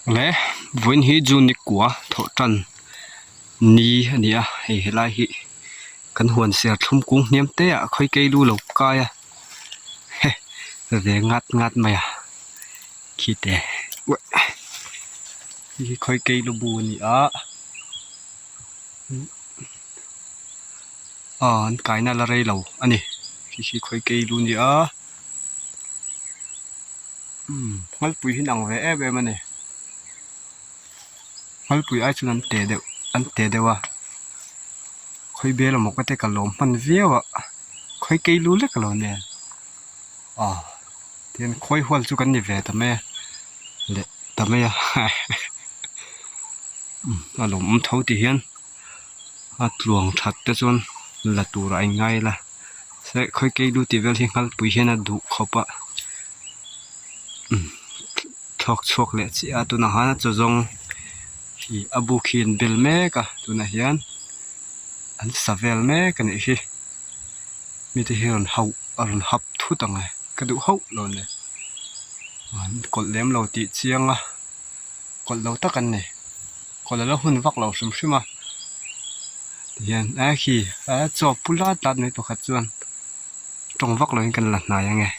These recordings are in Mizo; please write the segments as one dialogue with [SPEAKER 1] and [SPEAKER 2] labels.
[SPEAKER 1] Le vawiin hi June ni kua thawh tan ni a ni a hei helai hi kan huan ser thlum kung hniam te ah khawi kei lu lo kai a he ve ngat ngat mai a khi te uaih hei hi khawi kei lu bu a ni a aw an kaina la rei lo a ni khi khi khawi kei lu a ni a. Umm nghalpui hi an ang ve em em a ni nghalpui ai chuan an te deuh an te deuh a khawi bel emaw ka te ka lawm hman viau a khawi kei lu lek alo nia aw tihian khawi hual chu kan ni ve ta mai a leh ta mai a umm a lawmawm tho ti hian a tluang that te chuan la tur a inngai la se khawi kei lu tih vel hi nghalpui hian a duh khawp a umm thlawk chhuak leh chiah a tunah hian a chaw zawng hi a buk hi an bel mek a tunah hian an sa vel mek a nih hi mite hi rawn hauh a rawn hap thut ang e ka duh hauh lo a ni an kawlh lem lo tih chiang a kawlh lo tak an ni. Kawlh a la hun vak lo hrim hrim a tihian a khi a chaw pu lat lat mai pakhat chuan tawng vak loin kan la hnai ange.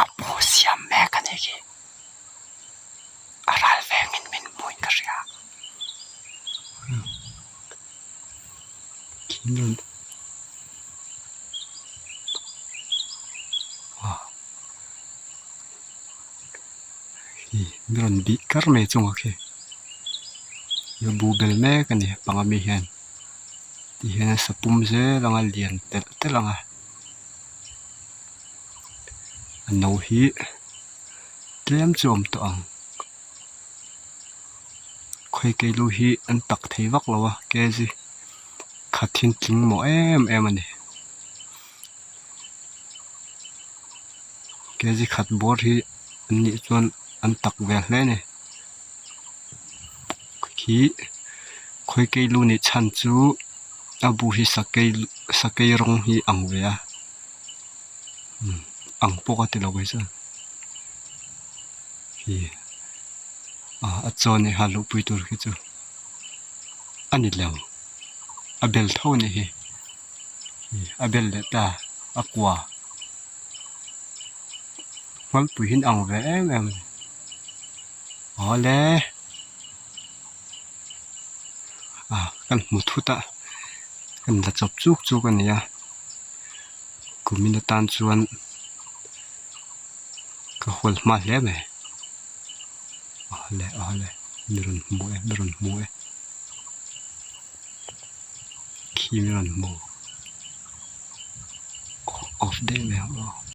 [SPEAKER 1] A bu siam mek a nih khi. A ral vengin min hmuin ka hria. Min rawn bih kar mai chungah khi a bu bel mek a ni panga mi hian tihian a sa pum zel ang a lian telh telh ang a a no hi. Tlem chu awm tawh ang khawi kei lu hi an tak thei vak lo a kg khat hi an tling mawh em em a ni kg khat bawr hi an nih chuan an tak ve hle a ni khi khawi kei lu nih chhan chu a bu hi sakei sakei rawng hi ang ve a. Ang pawh ka ti lo kei chuan hi ah a chaw nei nghal luhpui tur khi chu a ni lo a bel tho a nih hi a bel leh ta a kua hmalpui hi an ang ve em em a ni awle ah kan hmu thut a kan la chawp chuk chuk a ni a. Kumin atan chuan ka hual hma hle mai awle awle mi rawn hmu e mi rawn hmu e khi mi rawn hmu off daih mai ang aw.